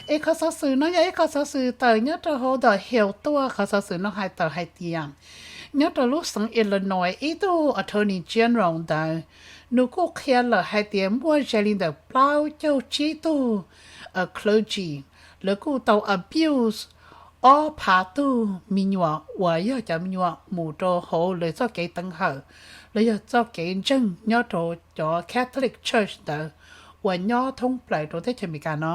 Es qhov xov xwm no yog ib qhov xov xwm tawm nyob rau hauv The Hill tuaj. Qhov xov xwm no hais tawm hais tias nyob rau lub xeev Illinois ib tug Attorney General ntawd, nws kuj qhia lawm hais tias muaj ze li ntawm plaub caug tsib tug clergy, lawv kuj tau abuse ob phav tug me nyuam uas yog cov me nyuam mus rau hauv lawv txoj kev teev hawm los yog txoj kev ntseeg nyob rau cov Catholic Church ntawd uas nyob thoob plaws rau teb chaws Amelikas no.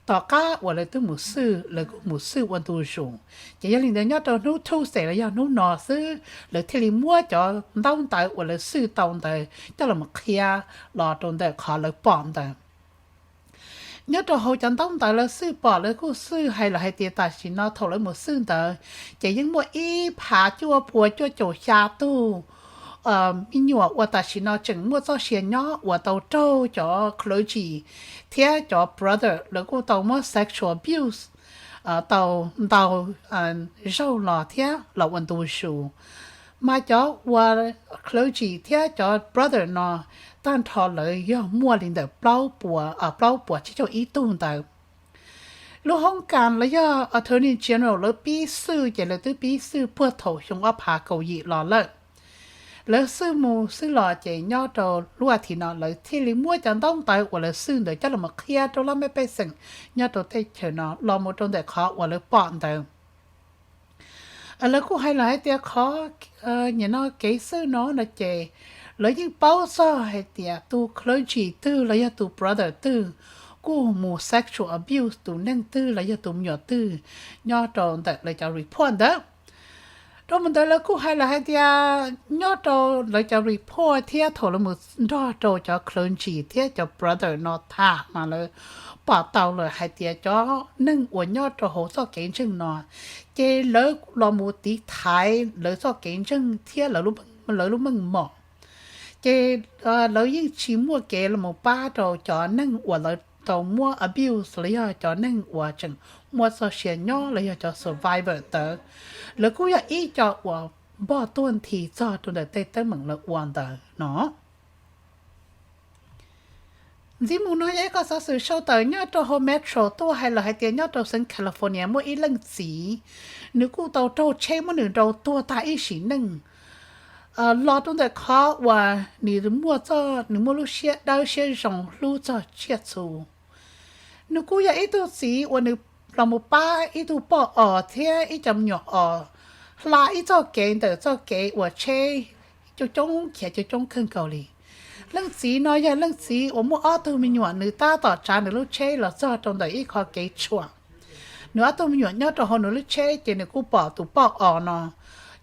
Tom qab uas lawv twb mus xwj, lawv kuj mus xwj ua ntu zus. Ces yog li ntawd nyob rau hnub Tuesday los yog hnub no xwb lawv thiaj li muab cov ntaub ntawv uas lawv xwj tau ntawd coj los mus qhia los rau ntawm qhov lawv pom ntawd. Nyob rau hauv cov ntaub ntawv lawv xwj pom, lawv kuj xwj hais lawm hais tias tam sim no thaum lawv mus xwj ntawd ces yeej muaj ib phav cuaj puas cuaj caum xya tug me nyuam uas tam sim no tseem muaj txoj sia nyob uas tau raug cov clergy thiab cov brother lawv kuj tau muab sexual abuse tau ntau zaug los thiab los ua ntu zus. Mas cov uas clergy thiab cov brother no tag nrho lawv yog muaj li ntawm plaub puas tsib caug ib tug ntawd. Lub hoob kas los yog Attorney General lawv pib xwj ces lawv twb pib xwj puag thaum xyoo ob phav kaum yim los lawm. Lawv xwj mus xwj los ces nyob rau lub as thiv no lawv thiaj li muab cov ntaub ntawv uas lawv xwj ntawd coj los qhia rau laj mej pej xeem nyob rau teb chaws no los mus rau ntawm qhov uas lawv pom ntawd. Lawv kuj hais lawm hais tias qhov nim no kev xwj no no ces lawv yeej paub txog hais tias tus clergy twg los yog tus brother twg kuj mus sexual abuse tus neeg twg los yog tus me nyuam twg nyob rau ntawm lawv cov report ntawd. Rau mus ntawd lawv kuj hais lawm hais tias nyob rau lawv cov report thiab thaum lawv mus nrog rau cov clergy thiab cov brother no tham mas lawv pom tau lawm hais tias cov neeg uas nyob rau hauv txoj kev ntseeg no ces lawv los mus tiv thaiv lawv txoj kev ntseeg thiab lawv lub meej mom. Ces lawv yeej tsis muaj kev los mus pab rau cov neeg uas lawv tau muab abuse los yog cov neeg uas tseem muaj txoj sia nyob los yog cov survivor ntawd. Lawv kuj yog ib co uas npog tuag nthi txog rau ntawm tej teeb meem lawv ua ntawd no. Ntxiv mus no yog ib qho xov xwm sau tawm nyob rau hauv Metro tuaj hais lawm hais tias nyob rau xeev California muaj ib leej txiv, nws kuj tau raug tsheb muab nws nrau tuag tag ib sim neej los rau ntawm qhov uas nws muaj, nws muaj lub siab dawb siab zoo hlub txog tsiaj txhu. Nws kuj yog ib tug txiv uas nws los mus pab ib tug poj os thiab ib co me nyuam os hla ib txoj kev ntawm txoj kev uas tsheb coob coob khiav coob coob kawg nkaus li. Leej txiv no yog leej txiv uas muaj ob tug me nyuam, nws tab tom tsav nws lub tsheb los txog rau ntawm ib qho kev tshuam. Nws ob tug me nyuam nyob rau hauv nws lub tsheb ces nws kuj pom tus poj os no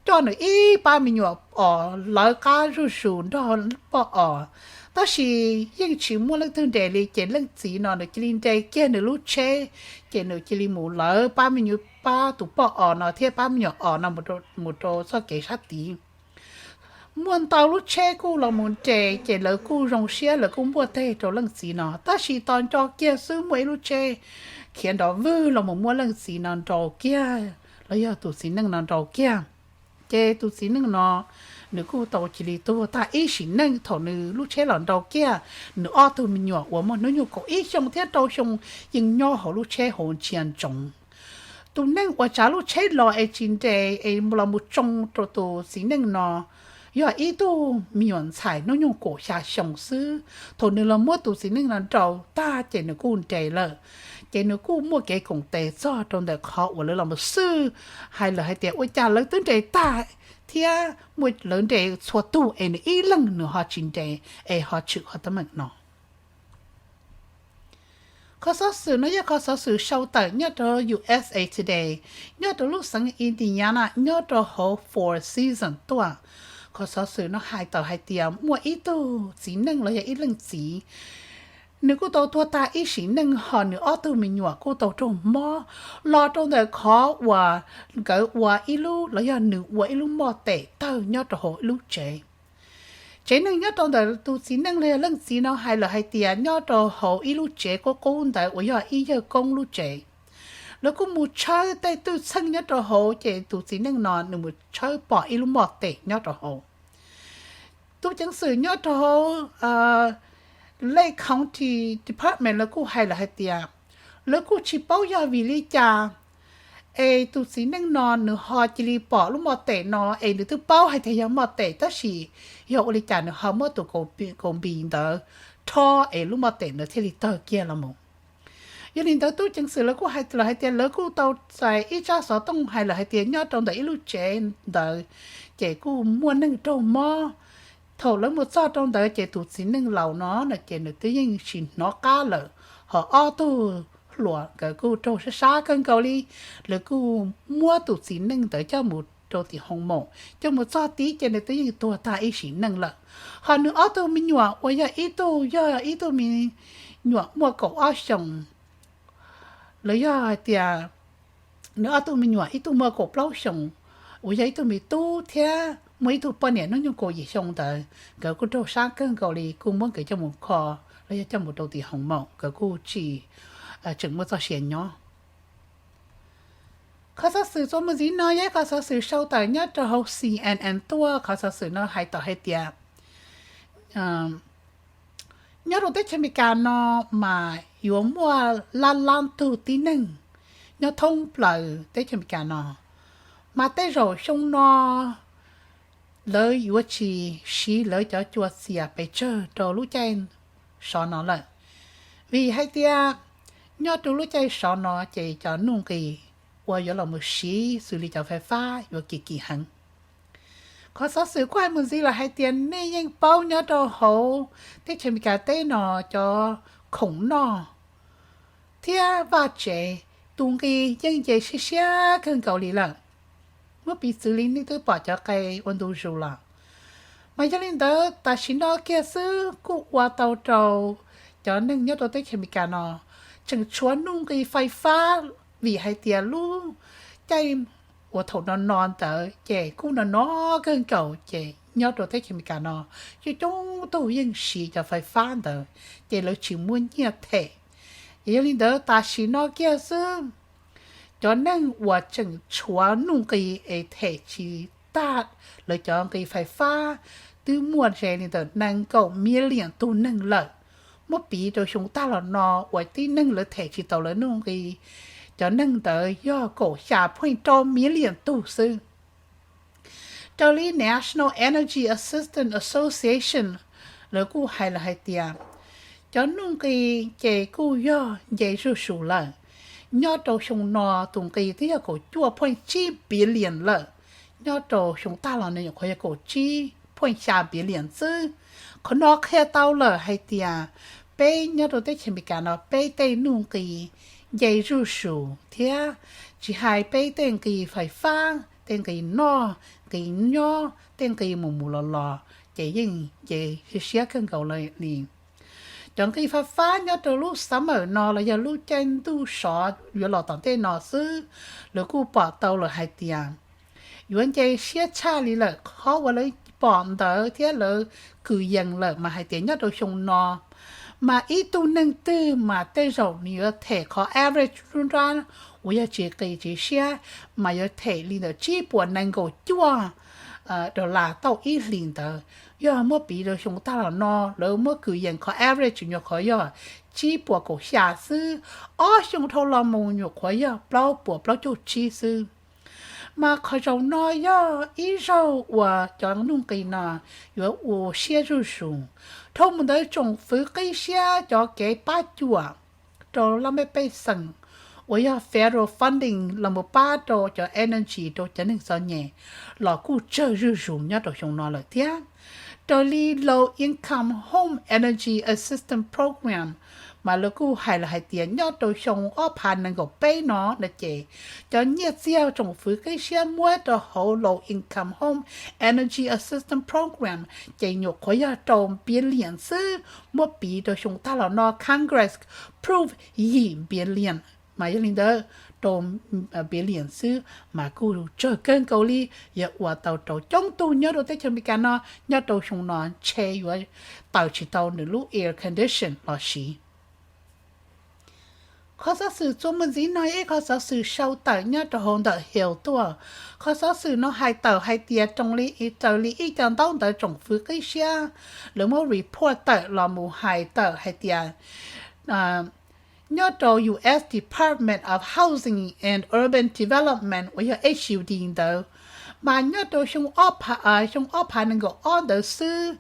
coj nws ib pab me nyuam os lawv qab zuj zus nrog poj os. Tab sis yeej tsis muaj leej twg nres li ces leej txiv no nws cia li nres kiag nws lub tsheb, ces nws cia li mus lawv pab me nyuam, pab tus poj os no thiab pab me nyuam os no mus rau txoj kev sab tid. Muaj ntau lub tsheb kuj los mus nres ces lawv kuj zoo siab, lawv kuj npuaj teg rau leej txiv no. Tab sis tos nco kiag xwb muaj ib lub tsheb khiav nrov vwg los mus muab leej txiv no nrau kiag, los yog tus txiv neej no nrau kiag. Ces tus txiv neej no nws kuj tau cia li tuag tag ib sim neej thaum nws lub tsheb los nrau kiag nws ob tug me nyuam uas muaj hnub nyoog kaum ib xyoo thiab rau xyoo yeej nyob hauv lub tsheb hauv ntsia ntsoov. Tus neeg uas tsav lub tsheb los es tsis nres es los mus tsoo rau tus txiv neej no yog ib tug me nyuam ntxhais hnub nyoog kaum xya xyoo xwb. Thaum nws los muab tus txiv neej no nrau tag ces nws kuj nres lawm. Ces nws kuj muaj kev koom tes txog rau ntawm qhov uas lawv los mus xwj hais lawm hais tias ua cas lawv twb nres tag thiab muaj lawv nres txhua tug es nws ib leeg nws ho tsis nres es ho tshwm qhov teeb meem no. Qhov xov xwm no yog qhov xov xwm sau tawm nyob rau U S A Today, nyob rau lub xeev Indiana nyob rau hauv Four Seasons tuaj. Qhov xov xwm no hais tawm hais tias muaj ib tug txiv neej los yog ib leej txiv, nws kuj tau tuag tag ib sim neej ho nws ob tug me nyuam kuj tau raug mob los rau ntawm qhov uas nkawd ua ib lub los yog nws ua ib lub moj tes tawg nyob rau hauv ib lub tsev. Tsev neeg nyob rau ntawm tus txiv neej los yog leej txiv no hais lawm hais tias nyob rau hauv ib lub tsev qub qub ntawd uas yog ib yawg koob lub tsev, lawv kuj mus tshawb tej twj txheej nyob rau hauv ces tus txiv neej no nws mus tshawb pom ib lub moj tes nyob rau hauv. Tub ceev xwm nyob rau hauv Lake County Department lawv kuj hais lawm hais tias lawv kuj tsis paub yog vim li cas es tus txiv neej no nws ho cia li pom lub moj tes no, es nws twb paub hais tias yog moj tes tab sis yog ua li cas nws ho muab tus kaus npis ntawd rho es lub moj tes ntawd thiaj li tawg kiag los mus. Yog li ntawd tub ceev xwm lawv kuj hais lawm hais tias lawv kuj tau txais ib tsab xov tooj hais lawm hais tias nyob rau ntawm ib lub tsev ntawd ces kuj muaj neeg raug mob. Thaum lawv mus txog rau ntawd ces tus txiv neej laus no no ces nws twb yeej tsis hnov qab lawm, ho ob tug hluas nkawd kuj raug sab sab kawg nkaus li. Lawv kuj muab tus txiv neej ntawd coj mus rau tim hoo maum, coj mus txog tid ces nws twb yeej tuag tag ib sim neej lawm. Ho nws ob tug me nyuam uas yog ib tug yog ib tug me nyuam muaj kaum ob xyoos, los yog hais tias nws ob tug me nyuam ib tug muaj kaum plaub xyoos uas yog ib tug me tub thiab muaj ib tug poj niam hnub nyoog kaum yim xyoo ntawd, nkawd kuj raug sab kawg nkaus li, kuj muab nkawd coj mus kho los yog coj mus rau tim hoo maum, nkawd kuj tsis, tseem muaj txoj sia nyob. Qhov xov xwm txuas mus ntxiv no yog ib qhov xov xwm sau tawm nyob rau hauv C N N tuaj. Qhov xov xwm no hais tau hais tias nyob rau teb chaws Amelikas no mas yuav muaj lab lab tug tib neeg nyob thoob plaws teb chaws Amelikas no, mas tej zaum xyoo no lawv yuav tsis siv lawv cov cua txias pes tsawg rau lub caij sov no lawm, vim hais tias nyob rau lub caij sov no ces cov nuj nqis uas yuav los mus siv xws li cov fais fab yuav kim kim heev. Qhov xov xwm kuj hais mus ntxiv lawm hais tias nej yeej paub nyob rau hauv teb chaws Amelikas teb no cov khoom noj thiab vaj tsev, tus nqi yeej nce siab siab kawg nkaus li lawm, muab piv txwv li nej twb pom cov qe ua ntu zus los. Mas yog li ntawd tam sim no kiag xwb kuj ua tau rau cov neeg nyob rau teb chaws Amelikas no tseem tshuav nuj nqi fais fab, vim hais tias lub caij uas thaum no no ntawd ces kuj no no kawg nkaus ces nyob rau teb chaws Amelikas no coob coob tug yeej siv cov fais fab ntawd, ces lawv tsis muaj nyiaj them. Ces yog li ntawd tam sim no kiag xwb cov neeg uas tseem tshuav nuj nqi es them tsis tag lawv cov nqi fais fab twb muaj ze li ntawm nees nkaum million tug neeg lawm. Muab piv rau xyoo tag los no uas tib neeg lawv them tsis tau lawv nuj nqi, cov neeg ntawd yog kaum xya point rau million tug xwb. Raws li National Energy Assistance Association, lawv kuj hais lawm hais tias cov nuj nqi ces kuj yog nce zuj zus lawm. Nyob rau xyoo no tus nqi twb yog kaum cuaj point tsib billion lawm, nyob rau xyoo tag los no nyuam qhuav yog kaum tsib point xya billion xwb. Qhov no qhia tau lawm hais tias peb nyob rau teb chaws Amelikas no peb tej nuj nqi nce zuj zus thiab, tsis hais peb tej nqi fais fab, tej nqi noj, nqi nyob, tej nqi mus mus los los ces yeej nce siab kawg nkaus li. Cov nqi fais fab nyob rau lub summer no los yog lub caij ntuj sov yuav los tom ntej no xwb, lawv kuj pom tau lawm hais tias yuav nce siab tshaj li lawm. Qhov uas lawv pom ntawd thiab lawv kws yees lawm mas hais tias nyob rau xyoo no mas ib tug neeg twg mas tej zaum nws yuav them qhov average nruab nrab uas yog tsis nqis tsis siab mas yuav them li ntawm tsib puas nees nkaum cuaj dollar tauj ib hlis ntawd. Yog muab piv rau xyoo tag los no lawv muab kws yees qhov average nyuam qhuav yog tsib puas kaum xya xwb, ob xyoo dhau los mus nyuam qhuav yog plaub puas plaub caug tsib xwb. Mas qhov zaum no yog ib zaug uas cov nuj nqis no yuav ua siab zuj zus. Dhau mus ntawd tsoom fwv qib siab cov kev pab cuam rau laj mej pej xeem uas yog federal funding los mus pab rau cov energy rau cov neeg txom nyem los kuj tsawg zuj zus nyob rau xyoo no lawm thiab. Raws li Low Income Home Energy Assistance Program mas lawv kuj hais lawm hais tias nyob rau xyoo ob phav nees nkaum peb no no ces cov nyiaj txiag tsoom fwv qib siab muab rau hauv Low Income Home Energy Assistance Program ces nyuam qhuav yog rau billion xwb. Muab piv rau xyoo tag los no Congress approve yim billion, mas yog li ntawd rau billion xwb mas kuj tsawg kawg nkaus li, yog ua tau rau coob tug nyob rau teb chaws Amelikas no nyob rau xyoo no ntshe yuav tawm tsis tau nws lub air condition los siv. Qhov xov xwm txuas mus ntxiv no yog ib qhov xov xwm sau tawm nyob rau hauv ntawm Hill tuaj. Qhov xov xwm no hais tawm hais tias raws li ib co ntaub ntawv tsoom fwv qib siab lawv muab report tawm los mus hais tawm hais tias Nyob rau U S Department of Housing and Urban Development uas yog H U D ntawd, mas nyob rau xyoo ob phav, xyoo ob phav nees nkaum ob ntawd xwb,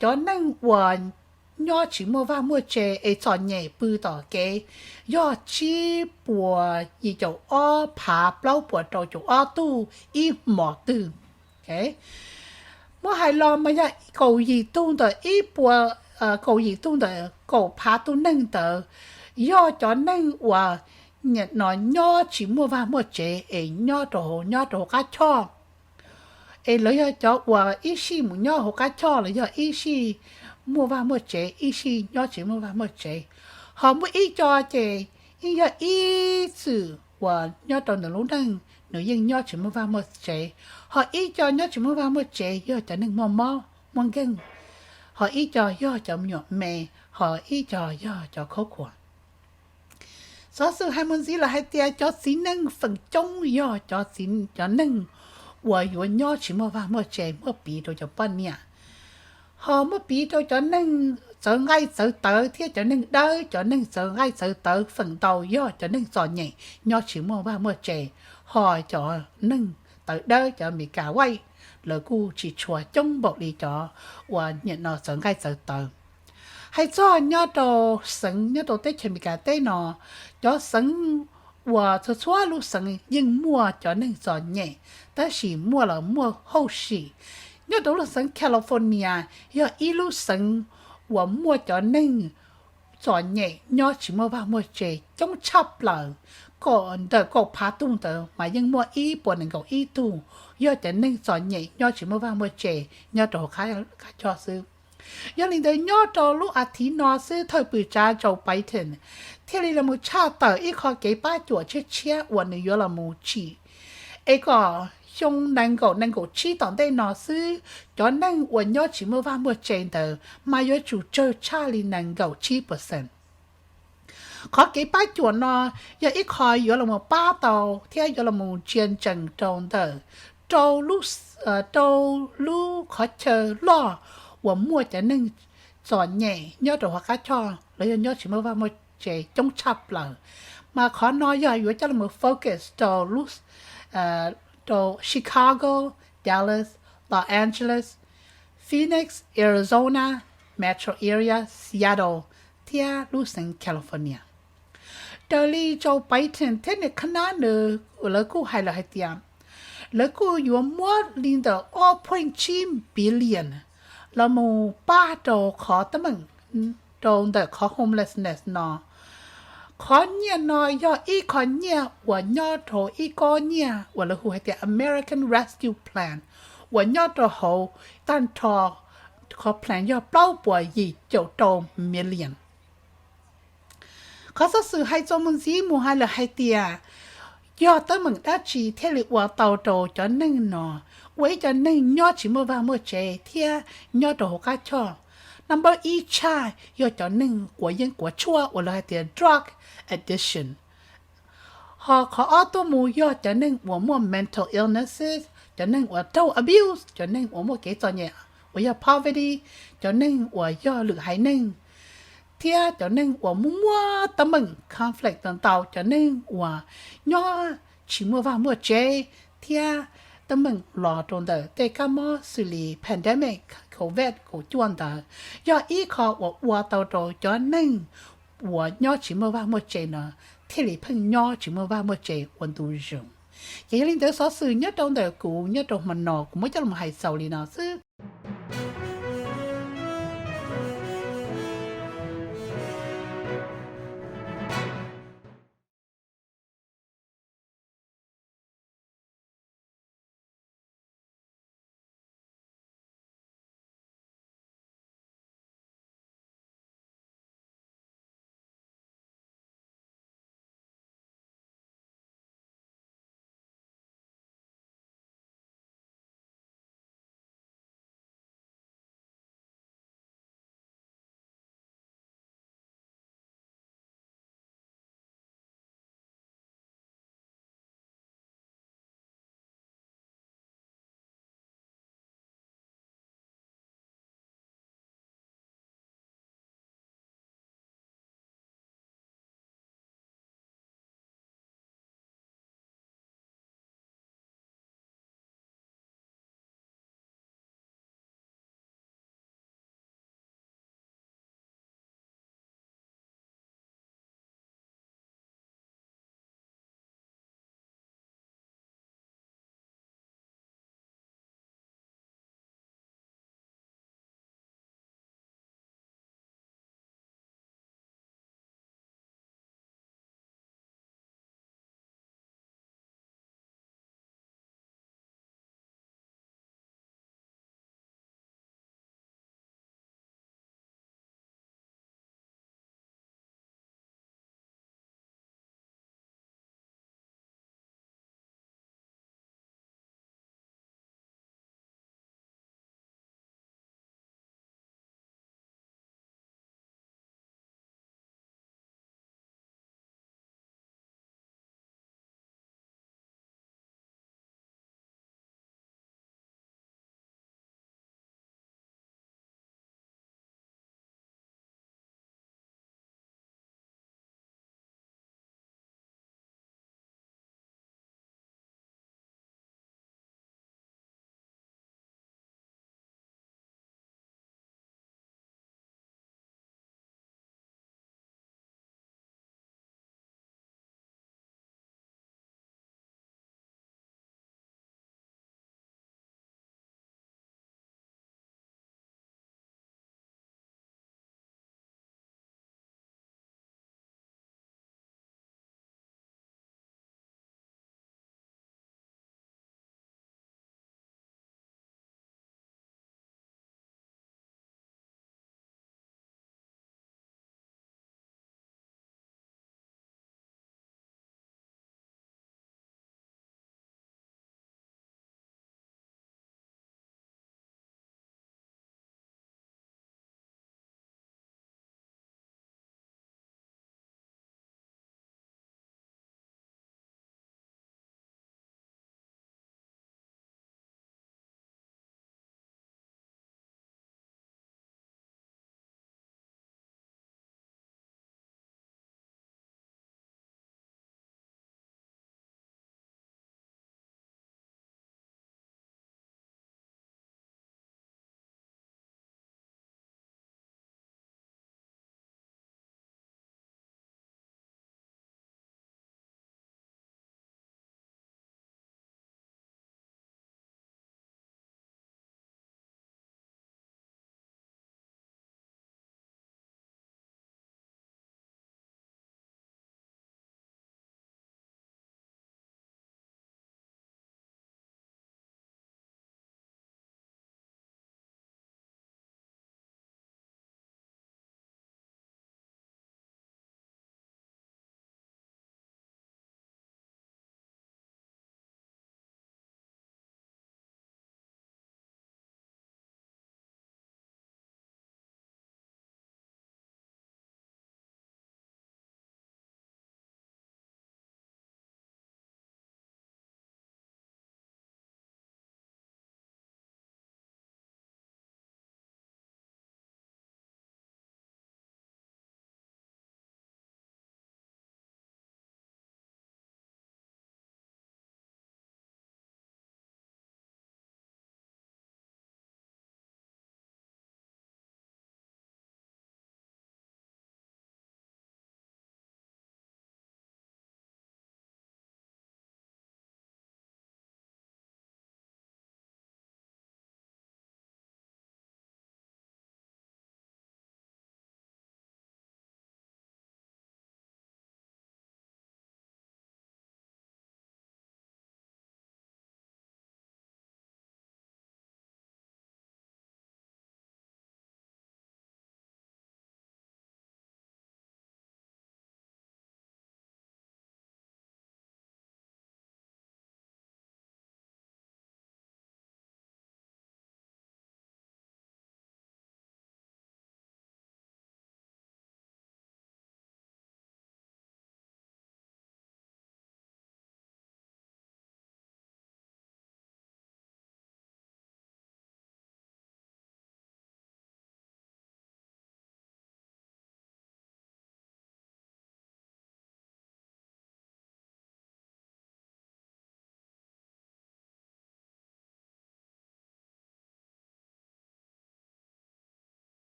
cov neeg uas nyob tsis muaj vaj muaj tse es txom nyem pw tom kev yog tsib puas yim caum ob phav plaub puas rau caum ob tug ib hmos twg. Muab hais los mas yog kaum yim tug ntawm ib puas, kaum yim tug ntawm kaum phav tug neeg ntawd yog cov neeg uas nim no nyob tsis muaj vaj muaj tsev es nyob rau, nyob rau hauv qab choj, es lawv yog cov uas ib sij mus nyob hauv qab choj los yog ib sij muaj vaj muaj tsev, ib sij nyob tsis muaj vaj muaj tsev. Ho muaj ib co ces yeej yog ib txwm uas nyob rau nws lub neej nws yeej nyob tsis muaj vaj muaj tsev, ho ib co nyob tsis muaj vaj muaj tsev yog cov neeg muaj mob muaj nkeeg, ho ib co yog cov me nyuam me, ho ib co yog cov khaub khuam. Xov xwm hais mus ntxiv lawm hais tias cov txiv neej feem coob yog cov txiv, cov neeg uas yuav nyob tsis muaj vaj muaj tse muab piv rau cov poj niam, ho muab piv rau cov neeg txawv nqaij txawv tawv thiab cov neeg dawb. Cov neeg txawv nqaij txawv tawv feem ntau yog cov neeg txom nyem nyob tsis muaj vaj muaj tse, ho cov neeg tawv dawb, cov Amelikas White, lawv kuj tsis tshua coob npaum li cov uas nim no txawv nqaij txawv tawv. Hais txog nyob rau xeev nyob rau teb chaws Amelikas teb no, cov xeev uas txhua txhua lub xeev yeej muaj cov neeg txom nyem, tab sis muaj los muaj hauj sim. Nyob rau lub xeev California yog ib lub xeev uas muaj cov neeg txom nyem nyob tsis muaj vaj muaj tse coob tshaj plaws, ntawm kaum phav tug ntawd mas yeej muaj ib puas nees nkaum ib tug yog cov neeg txom nyem nyob tsis muaj vaj muaj tse nyob rau hauv qab choj xwb. Yog li ntawd nyob rau lub as thiv no xwb thawj pwm tsav Joe Biden thiaj li los mus tshaj tawm ib qho kev pab cuam tshiab tshiab uas nws yuav los mus tsim, es kom xyoo nees nkaum nees nkaum tsib tom ntej no xwb cov neeg uas nyob tsis muaj vaj muaj tse ntawd mas yuav tsum tsawg tshaj li nees nkaum tsib percent. Qhov kev pab cuam no yog ib qho yuav los pab tau thiab yuav los ntsia ntsees rau ntawm rau lub qhov chaw loj uas muaj cov neeg txom nyem nyob rau hauv qab choj los yog nyob tsis muaj vaj muaj tse coob tshaj plaws. Mas qhov no yog yuav coj los focus rau lub, rau Chicago, Dallas, Los Angeles, Phoenix, Arizona, Metro Area, Seattle, thiab lub xeev California. Raws li Joe Biden thiab nws qhab nab nws, lawv kuj hais lawm hais tias lawv kuj yuav muab li ntawm ob point tsib billion los mus pab rau qhov teeb meem rau ntawm qhov homelessness no. Qhov nyiaj no yog ib qho nyiaj uas nyob rau ib kob nyiaj uas lawv hu hais tias American Rescue Plan uas nyob rau hauv tag nrho qhov plan yog plaub puas yim caum rau million. Qhov xov xwm hais txuas mus ntxiv mus hais lawm hais tias yog teeb meem dab tsi thiaj li ua tau rau cov neeg no ua ib co neeg nyob tsis muaj vaj muaj tsev thiab nyob rau hauv qab choj? Number ib tshaj yog cov neeg uas yeeb kuav tshuaj uas lawv hais tias drug addiction. Ho qhov ob tuaj mus yog cov neeg uas muaj mental illnesses, cov neeg uas raug abuse, cov neeg uas muaj kev txom nyem uas yog poverty, cov neeg uas yog lwm haiv neeg, thiab cov neeg uas muaj muaj teeb meem conflict ntau, cov neeg uas nyob tsis muaj vaj muaj tsev, thiab teeb meem los rau ntawm tej kab mob xws li pandemic covid kaum cuaj ntawd yog ib qho uas ua tau rau cov neeg uas nyob tsis muaj vaj muaj tsev no thiaj li pheej nyob tsis muaj vaj muaj tsev ua ntu zus. Ces yog li ntawd xov xwm nyob rau ntawm kuv nyob rau hmo no kuv muab coj los hais xaus li no xwb.